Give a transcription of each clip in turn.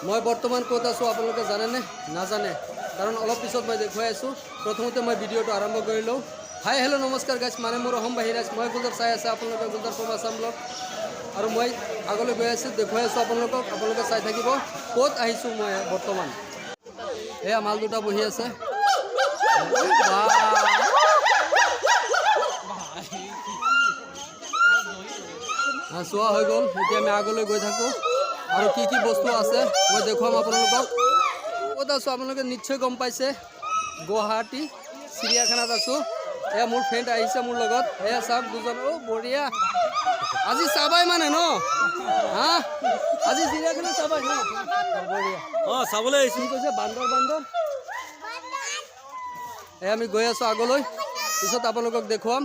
মই বৰ্তমান ক'ত আছোঁ আপোনালোকে জানেনে? নাজানে, কাৰণ অলপ পিছত মই দেখুৱাই আছোঁ। প্ৰথমতে মই ভিডিঅ'টো আৰম্ভ কৰি লওঁ। হাই, হেল্ল', নমস্কাৰ গাইছ, মানে মোৰ অসমবাহী ৰাইজ, মই গুলজাৰ, চাই আছে আপোনালোকে গুলজাৰ ফ্ৰম আছাম ব্লগ। আৰু মই আগলৈ গৈ আছোঁ, দেখুৱাই আছোঁ আপোনালোকক, আপোনালোকে চাই থাকিব ক'ত আহিছোঁ মই বৰ্তমান। এয়া মাল দুটা বহি আছে। বাহ। চোৱা হৈ গ'ল, এতিয়া আমি আগলৈ গৈ থাকোঁ আৰু কি কি বস্তু আছে মই দেখুৱাম আপোনালোকক। ক'ত আছোঁ আপোনালোকে নিশ্চয় গম পাইছে, গুৱাহাটী চিৰিয়াখানাত আছোঁ। এয়া মোৰ ফ্ৰেণ্ড আহিছে মোৰ লগত। এয়া চাওক দুজন। অ' বঢ়িয়া, আজি চাবাই মানে ন? হা, আজি চিৰিয়াখানা চাবাই ন? বঢ়িয়া। অঁ, চাবলৈ আহিছোঁ। কি কৈছে? বান্দৰ, বান্দৰ। এই আমি গৈ আছোঁ আগলৈ, পিছত আপোনালোকক দেখুৱাম।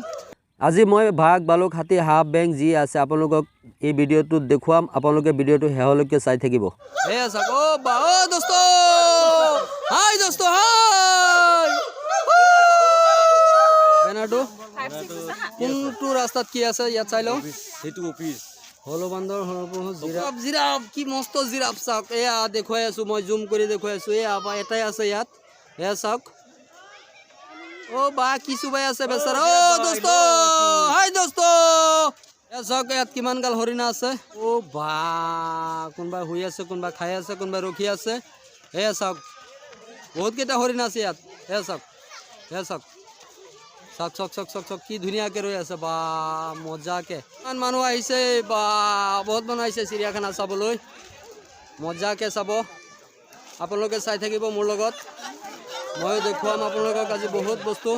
আজি মই বাঘ, ভালুক, হাতী, সাপ, বেং যি আছে আপোনালোকক এই ভিডিঅ'টোত দেখুৱাম। আপোনালোকে ভিডিঅ'টো শেহলৈকে চাই থাকিব। এয়া চাওক, অ' বা, অ' দোস্ত, হাই দোস্ত, হাই। বেনাৰটো কোনটো ৰাস্তাত কি আছে ইয়াত চাই লওঁ। সেইটো অফিচ। হলো বান্দৰ, হলো জিৰাফ, জিৰাফ, কি মস্ত জিৰাফ চাওক। এয়া দেখুৱাই আছোঁ মই, জুম কৰি দেখুৱাই আছোঁ। এয়া এটাই আছে ইয়াত। এয়া চাওক, অ' বা, কি চুবাই আছে বেচাৰা। অ' দোস্ত, হাই দোস্ত। এয়া চাওক, ইয়াত কিমান গাল হৰিণা আছে। অ' বা, কোনোবা শুই আছে, কোনোবা খাই আছে, কোনোবা ৰখি আছে। এয়া চাওক, বহুতকেইটা হৰিণা আছে ইয়াত। এয়া চাওক, এয়া চাওক, চাওক, চাওক, চাওক, চাওক, চাওক, কি ধুনীয়াকৈ ৰৈ আছে। বা, মজাকে ইমান মানুহ আহিছে। বা, বহুত মানুহ আহিছে চিৰিয়াখানা চাবলৈ। মজাকে চাব, আপোনালোকে চাই থাকিব মোৰ লগত, ময়ো দেখুৱাম আপোনালোকক আজি বহুত বস্তু।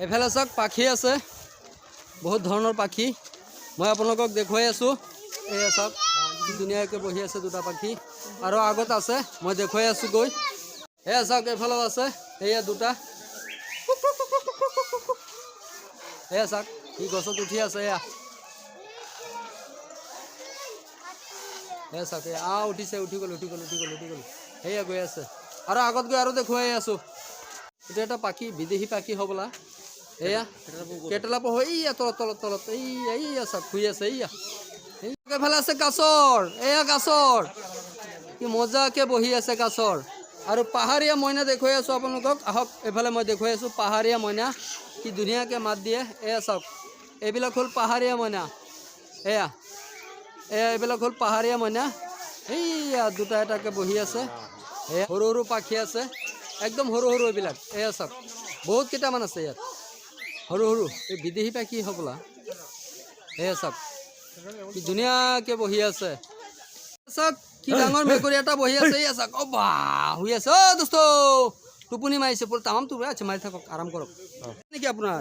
এইফালে চাওক, পাখি আছে, বহুত ধৰণৰ পাখি মই আপোনালোকক দেখুৱাই আছোঁ। এয়া চাওক, কি ধুনীয়াকৈ বহি আছে দুটা পাখি। আৰু আগত আছে, মই দেখুৱাই আছোঁ গৈ। এয়া চাওক, এইফালেও আছে, এয়া দুটা। এয়া চাওক, সি গছত উঠি আছে। এয়া, এয়া চাওক, এয়া উঠিছে, উঠি গ'ল, উঠি গ'ল, উঠি গ'ল, উঠি গ'ল, সেয়া গৈ আছে। আৰু আগত গৈ আৰু দেখুৱাই আছোঁ। এইটো এটা পাখি, বিদেশী পাখি হ'বলা। এয়া কেটেলা পহু, এইয়া তলত, তলত, তলত, এইয়া, এইয়া চাওক, শুই আছে। এইয়া এইফালে আছে কাছৰ, এয়া কাছৰ, কি মজাকে বহি আছে কাছৰ। আৰু পাহাৰীয়া মইনা দেখুৱাই আছোঁ আপোনালোকক। আহক এইফালে, মই দেখুৱাই আছোঁ পাহাৰীয়া মইনা, কি ধুনীয়াকৈ মাত দিয়ে। এয়া চাওক, এইবিলাক হ'ল পাহাৰীয়া মইনা। এয়া, এয়া এইবিলাক হ'ল পাহাৰীয়া মইনা। এইয়া দুটা এটাকে বহি আছে। এয়া সৰু সৰু পাখি আছে, একদম সৰু সৰু এইবিলাক। এয়া চাওক, বহুত কেইটামান আছে ইয়াত সৰু সৰু, এই বিদেশী পাখি হ'বলা। এয়া চাওক, কি ধুনীয়াকে বহি আছে। চাওক, কি ডাঙৰ মেকুৰী এটা বহি আছে। এয়া চাওক, অ' বা, শুই আছে। অ' দোস্ত, টোপনি মাৰিছে পুৰা তামাম টোপনি। আচ্ছা, মাৰি থাকক, আৰাম কৰক নেকি? আপোনাৰ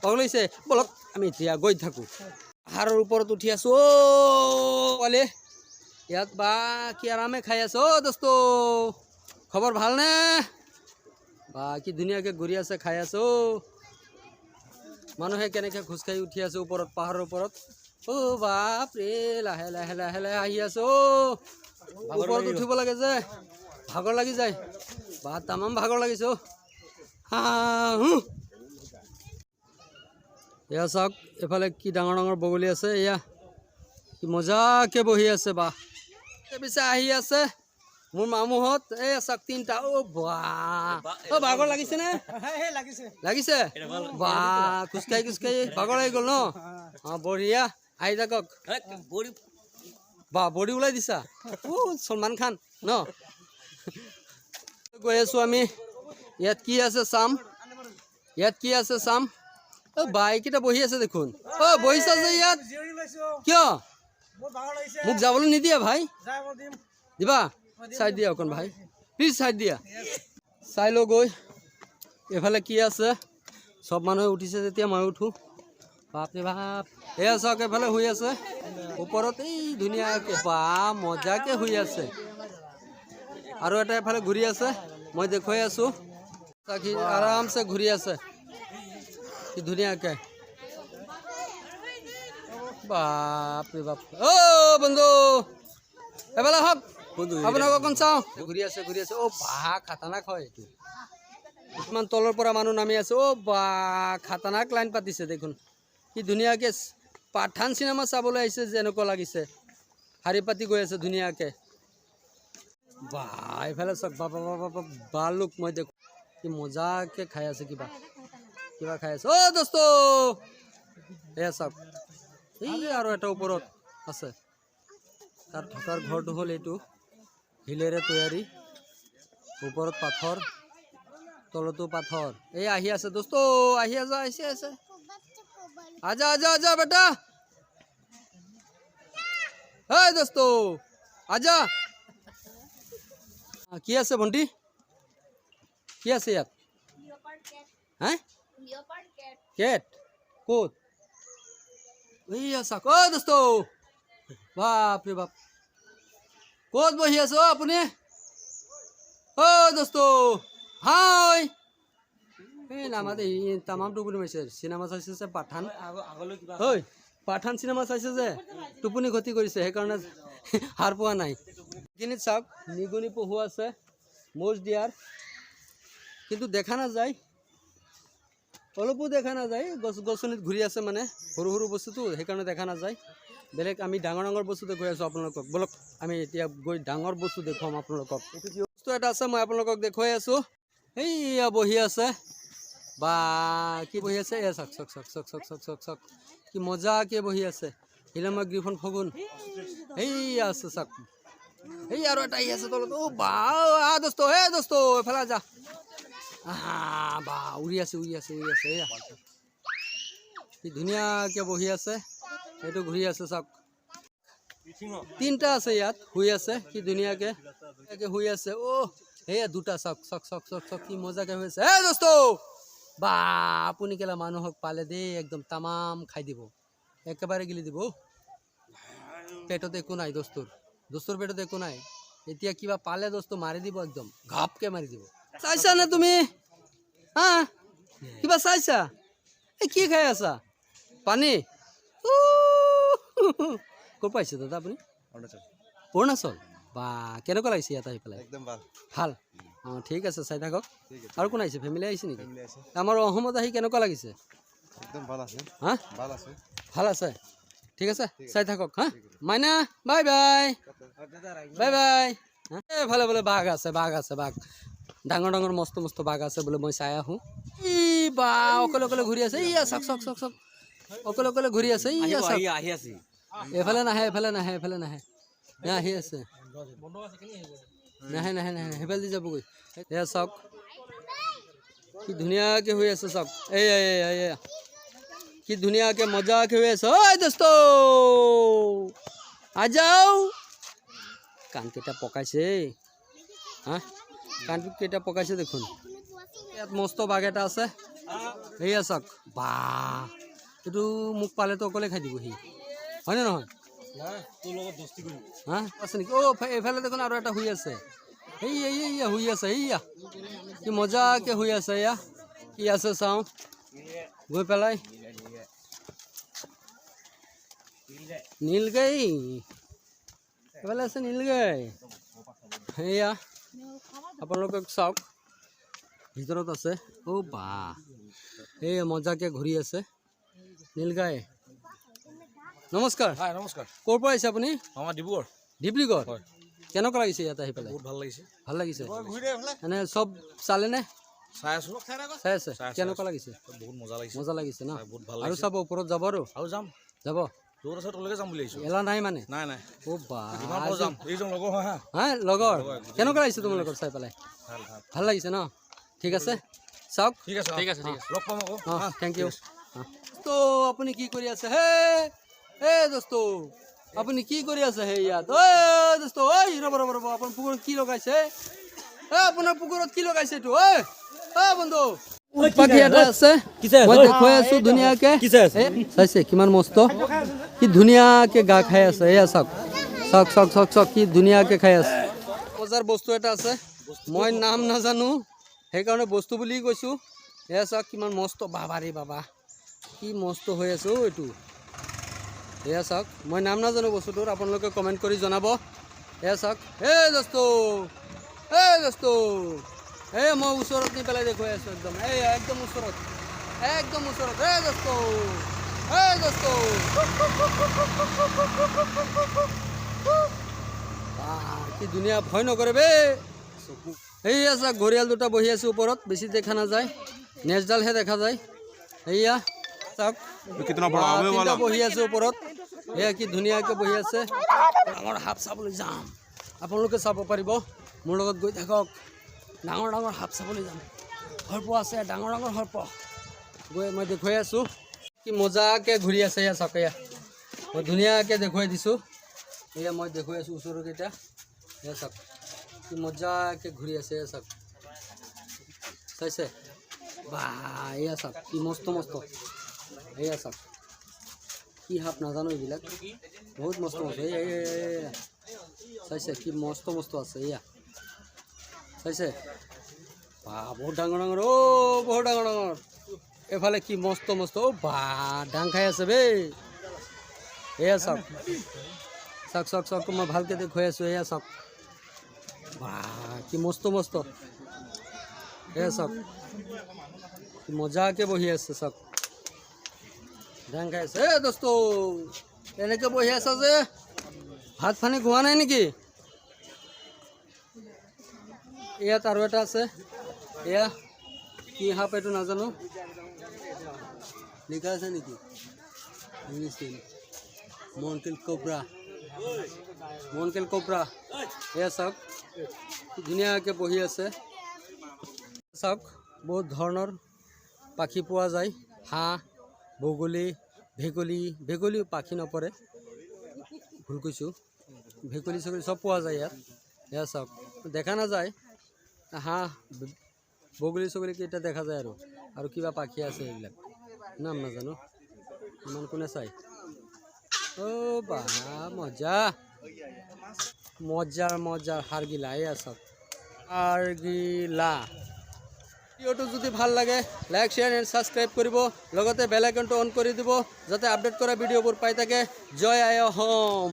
পাগল লাগিছে? ব'লক, আমি এতিয়া গৈ থাকোঁ। পাহাৰৰ ওপৰত উঠি আছোঁ। অ' পোৱালি, ইয়াত বা কি আৰামে খাই আছে। অ' দোস্ত, খবৰ ভালনে? বা, কি ধুনীয়াকৈ ঘূৰি আছে, খাই আছে। অ' মানুহে কেনেকৈ খোজকাঢ়ি উঠি আছে ওপৰত, পাহাৰৰ ওপৰত। অ' বাপ ৰে, লাহে লাহে লাহে লাহে আহি আছে। অ' ওপৰত উঠিব লাগে যে, ভাগৰ লাগি যায়। বা, তামাম ভাগৰ লাগিছে। অ' হা হু। এয়া চাওক, এইফালে কি ডাঙৰ ডাঙৰ বগলী আছে। এয়া কি মজাকে বহি আছে। বা, পিছে আহি আছে মোৰ মামুহঁত। এই চাওক, তিনিটা। অ' বা, অ' ভাগৰ লাগিছে নে? লাগিছে। বা, খোজকাঢ়ি খোজকাঢ়ি ভাগৰ লাগি গ'ল ন? অঁ, বঢ়িয়া, আহি থাকক। বা, বডি ওলাই দিছা। ও সলমান খান ন? গৈ আছোঁ আমি, ইয়াত কি আছে চাম, ইয়াত কি আছে চাম। অ' বা, এইকেইটা বহি আছে দেখোন। অ' বহিছা যে ইয়াত কিয়? মোক যাবলৈ নিদিয়া ভাই? দিবা, চাই দিয়া অকণ ভাই, প্লিজ চাই দিয়া। চাই লওঁ গৈ এইফালে কি আছে। চব মানুহে উঠিছে যেতিয়া মই উঠো। বাপৰে বাপ, এয়া চাওক, এইফালে শুই আছে ওপৰত, এই ধুনীয়াকে, বা মজাকে শুই আছে। আৰু এটা এফালে ঘূৰি আছে, মই দেখুৱাই আছোঁ। চাওক, সি আৰামছে ঘূৰি আছে, কি ধুনীয়াকে। বাপৰে বাপ। অ' বন্ধু, এফালে আহক, আপোনাক অকণ চাওঁ। ঘূৰি আছে, ঘূৰি আছে। অ' বা, খাতানাক হয় এইটো। ইমান তলৰ পৰা মানুহ নামি আছে। অ' বা, খাতানাক লাইন পাতিছে দেখোন। কি ধুনীয়াকে পাঠান চিনেমা চাবলৈ আহিছে যেনেকুৱা লাগিছে। শাৰী পাতি গৈ আছে ধুনীয়াকে। বা, এইফালে চাওক, বা বা বা বা, ভালুক মই দেখোঁ কি মজাকে খাই আছে, কিবা কিবা খাই আছে। অ' দোস্ত, এয়া চাওক, এই আৰু এটা ওপৰত আছে। তাৰ থকাৰ ঘৰটো হ'ল এইটো, শিলেৰে তৈয়াৰী। ওপৰত পাথৰ, তলতো পাথৰ। এই আহি আছে দোস্ত, আহি আছে, আহিছে আছে। আজা আজা আজা বেটা, এই দোস্ত আজা। কি আছে ভণ্টি? কি আছে ইয়াত? হা, কেট ক'ত? এইয়া চাওক। অ' দোস্ত, বাপৰে বাপ, ক'ত বহি আছে অ' আপুনি? অ' দোস্ত, হাই। এই নামাতে, ই তামাম টোপনি মাৰিছে। চিনেমা চাইছে যে পাঠান, ঐ পাঠান চিনেমা চাইছে যে টোপনি ক্ষতি কৰিছে, সেইকাৰণে সাৰ পোৱা নাই। এইখিনিত চাওক, নিগনি পহু আছে, মোজ দিয়াৰ, কিন্তু দেখা নাযায়, অলপো দেখা নাযায়। গছ গছনিত ঘূৰি আছে, মানে সৰু সৰু বস্তুটো, সেইকাৰণে দেখা নাযায়। বেলেগ আমি ডাঙৰ ডাঙৰ বস্তু দেখুৱাই আছোঁ আপোনালোকক। ব'লক, আমি এতিয়া গৈ ডাঙৰ বস্তু দেখুৱাম আপোনালোকক। বস্তু এটা আছে, মই আপোনালোকক দেখুৱাই আছোঁ। এইয়া বহি আছে, বা কি বহি আছে! এয়া চাওক চাওক চাওক চাওক চাওক চাওক চাওক চাওক, কি মজাকে বহি আছে। হিলামা গ্ৰীফন ফগুন এইয়া আছে, চাওক। এই আৰু এটা আহি আছে তলত। অ' বা, আ দোস্ত, হে দোস্ত, এফালে যা। আহা, বা, উৰি আছে, উৰি আছে, উৰি আছে। এয়া কি ধুনীয়াকে বহি আছে, সেইটো ঘূৰি আছে, চাওক। তিনিটা আছে ইয়াত, শুই আছে, কি ধুনীয়াকে ধুনীয়াকে শুই আছে। অ' সেয়া দুটা, চাওক চাওক চাওক চাওক চাওক, কি মজাকে শুই আছে। হে দোস্ত, বা, আপুনি কেলা মানুহক পালে দেই একদম তামাম খাই দিব, একেবাৰে গিলি দিব। পেটত একো নাই দোস্তৰ, দোস্তৰ পেটত একো নাই। এতিয়া কিবা পালে দোস্ত মাৰি দিব, একদম ঘাপকে মাৰি দিব। চাইছা নে তুমি? হা, কিবা চাইছা? এই কি খাই আছা? পানী। ক'ৰ পৰা আহিছে দাদা আপুনি? অৰুণাচল। বা, কেনেকুৱা লাগিছে ইয়াত আহি পেলাই? একদম ভাল। ভাল। অঁ, ঠিক আছে, চাই থাকক। আৰু কোন আহিছে? ফেমিলি আহিছে নেকি? ফেমিলি আছে। আমাৰ অসমত আহি কেনেকুৱা লাগিছে? একদম ভাল আছে। হা? ভাল আছে। ভাল আছে। ঠিক আছে, চাই থাকক। হা মাইনা, বাই বাই, বাই বাই। এইফালে বোলে বাঘ আছে, বাঘ আছে, বাঘ, ডাঙৰ ডাঙৰ মস্ত মস্ত বাঘ আছে বোলে। মই চাই আহোঁ। ই বা, অকলে অকলে ঘূৰি আছে। ইয়া চাওক চাওক চাওক চাওক, অকলে অকলে ঘূৰি আছে। ইয়া চাওক। আহি আছে। এইফালে নাহে, এইফালে নাহে, এইফালে নাহে। নে আহি আছে? নাহে, নাহে, নাহে, সেইফালে দি যাবগৈ। এয়া চাওক, কি ধুনীয়াকৈ হৈ আছে, চাওক। এইয়া এইয়া এইয়া, কি ধুনীয়াকৈ মজাকে হৈ আছে। ঐ দোস্ত, আ যাও। কাণকেইটা পকাইছে, হা, কাণকেইটা পকাইছে দেখোন। ইয়াত মস্ত বাঘ এটা আছে, এইয়া চাওক। বা, এইটো মোক পালেতো অকলে খাই দিব সি, হয়নে নহয়? হা, আছে নেকি? অ' এইফালে দেখোন আৰু এটা শুই আছে। এইয়া এইয়া শুই আছে, এইয়া কি মজাকে শুই আছে। এয়া কি আছে চাওঁ গৈ পেলাই। নীলগাই এইফালে আছে, নীলগাই। সেয়া আপোনালোকক চাওক, ভিতৰত আছে। অ' বা, এই মজাকে ঘূৰি আছে নীলগাই। নমস্কাৰ। হাই, নমস্কাৰ। ক'ৰ পৰা আহিছে আপুনি? আমাৰ ডিব্ৰুগড়। ডিব্ৰুগড়। হয়। কেনেকুৱা লাগিছে ইয়াত আহি পেলাই? বহুত ভাল লাগিছে। ভাল লাগিছে। এনে চব চালেনে? চাই আছো। চাই আছে। চাই আছো। কেনেকুৱা লাগিছে? বহুত মজা লাগিছে। মজা লাগিছে ন? বহুত ভাল আৰু লাগিছে। চাব, ওপৰত যাব আৰু? আৰু যাম। যাব? য'ত আছে তলৈকে যাম বুলি আহিছো। এলাহ নাই মানে? নাই নাই। অ' বা। যিমান পাৰোঁ যাম। এইজন লগৰ হয়, হা। হা, লগৰ। কেনেকুৱা লাগিছে তোমালোকৰ চাই পেলাই? ভাল ভাল। ভাল লাগিছে ন? ঠিক আছে, চাওক। ঠিক আছে, ঠিক আছে, ঠিক আছে, লগ পাম আকৌ। অঁ, thank U. তো আপুনি কি কৰি আছে হে? হে দোস্ত, আপুনি কি কৰি আছে হে ইয়াত? ঐ দোস্ত, ঐ, ৰ'ব ৰ'ব ৰ'ব, আপোনাৰ পুকুৰত কি লগাইছে? এ আপোনাৰ পুকুৰত কি লগাইছে এইটো? ঐ ঐ বন্ধু, পাখি এটা আছে, মই দেখুৱাই আছো ধুনীয়াকে। এ, চাইছে কিমান মস্ত, কি ধুনীয়াকে গা খাই আছে। এয়া চাওক চাওক চাওক চাওক চাওক, কি ধুনীয়াকে খাই আছে। বজাৰ বস্তু এটা আছে, মই নাম নাজানো, সেইকাৰণে বস্তু বুলি কৈছোঁ। এয়া চাওক কিমান মস্ত, বাবা ৰে বাবা, কি মস্ত হৈ আছে অ' এইটো। এয়া চাওক, মই নাম নাজানো বস্তুটোৰ, আপোনালোকে কমেণ্ট কৰি জনাব। এয়া চাওক। হে দোস্ত, হে দোস্ত, এই মই ওচৰত নি পেলাই দেখুৱাই আছোঁ, একদম, এই একদম ওচৰত, একদম ওচৰত। হে দোস্ত, হে দোস্ত। বাহ, কি ধুনীয়া, ভয় নকৰে বে। সেয়া চাওক, ঘৰিয়াল দুটা বহি আছে ওপৰত, বেছি দেখা নাযায়, নেজডালহে দেখা যায়। সেয়া চাওক। कितना बड़ा বাহ, हुए তিনিটা वाला। বহি আছে ওপৰত। এয়া কি ধুনীয়াকৈ বহি আছে। ডাঙৰ সাপ চাবলৈ যাম, আপোনালোকে চাব পাৰিব, মোৰ লগত গৈ থাকক। ডাঙৰ ডাঙৰ সাপ চাবলৈ যাম। সৰ্প আছে, ডাঙৰ ডাঙৰ সৰ্প। গৈ মই দেখুৱাই আছোঁ। কি মজাকৈ ঘূৰি আছে। এয়া চাওক, এয়া মই ধুনীয়াকৈ দেখুৱাই দিছোঁ। এয়া মই দেখুৱাই আছোঁ ওচৰৰ কেইটা। এয়া চাওক, কি মজাকৈ ঘূৰি আছে। এয়া চাওক, চাইছে? বা, এয়া চাওক, কি মস্ত মস্ত। এয়া চাওক, কি সাপ নাজানো এইবিলাক, বহুত মস্ত মস্ত। এয়া, এয়া, এয়া, এয়া। চাইছে, কি মস্ত মস্ত আছে। এয়া চাইছে? বা, বহুত ডাঙৰ ডাঙৰ। অ' বহুত ডাঙৰ ডাঙৰ। এইফালে কি মস্ত মস্ত। অ' বা, ডাং খাই আছে বে। এয়া চাওক, চাওক, চাওক, চাওক, মই ভালকৈ দেখুৱাই আছোঁ। এয়া চাওক, বা, কি মস্ত মস্ত। এয়া চাওক, কি মজাকৈ বহি আছে। চাওক, ডাং খাই আছে। এ দোস্ত, এনেকৈ বহি আছা যে, ভাত পানী খোৱা নাই নেকি? ইয়াত আৰু এটা আছে। এয়া কি সাপ এইটো নাজানো। লিখা আছে নেকি English? Monocle cobra, monocle cobra. এয়া চাওক, কি ধুনীয়াকৈ বহি আছে। চাওক, বহুত ধৰণৰ পাখি পোৱা যায়। হাঁহ, বগলী, ভেকুলী। ভেকুলী পাখি নপৰে, ভুল কৈছোঁ। ভেকুলী চেকুলী চব পোৱা যায় ইয়াত। এয়া চাওক, দেখা নাযায়। হাঁহ, বগলী চগলী কেইটা দেখা যায় আৰু কিবা পাখি আছে, এইবিলাক নাম নাজানো, ইমান কোনে চায়। অ' বা, মজা মজাৰ মজাৰ হাৰগিলা। এয়া চাওক, হাৰগিলা। ভিডিঅ'টো যদি ভাল লাগে, লাইক, শ্বেয়াৰ এণ্ড ছাবস্ক্ৰাইব কৰিব, লগতে বেল আইকনটো অন কৰি দিব, যাতে আপডেট কৰা ভিডিঅ'বোৰ পাই থাকে। জয় আই অসম।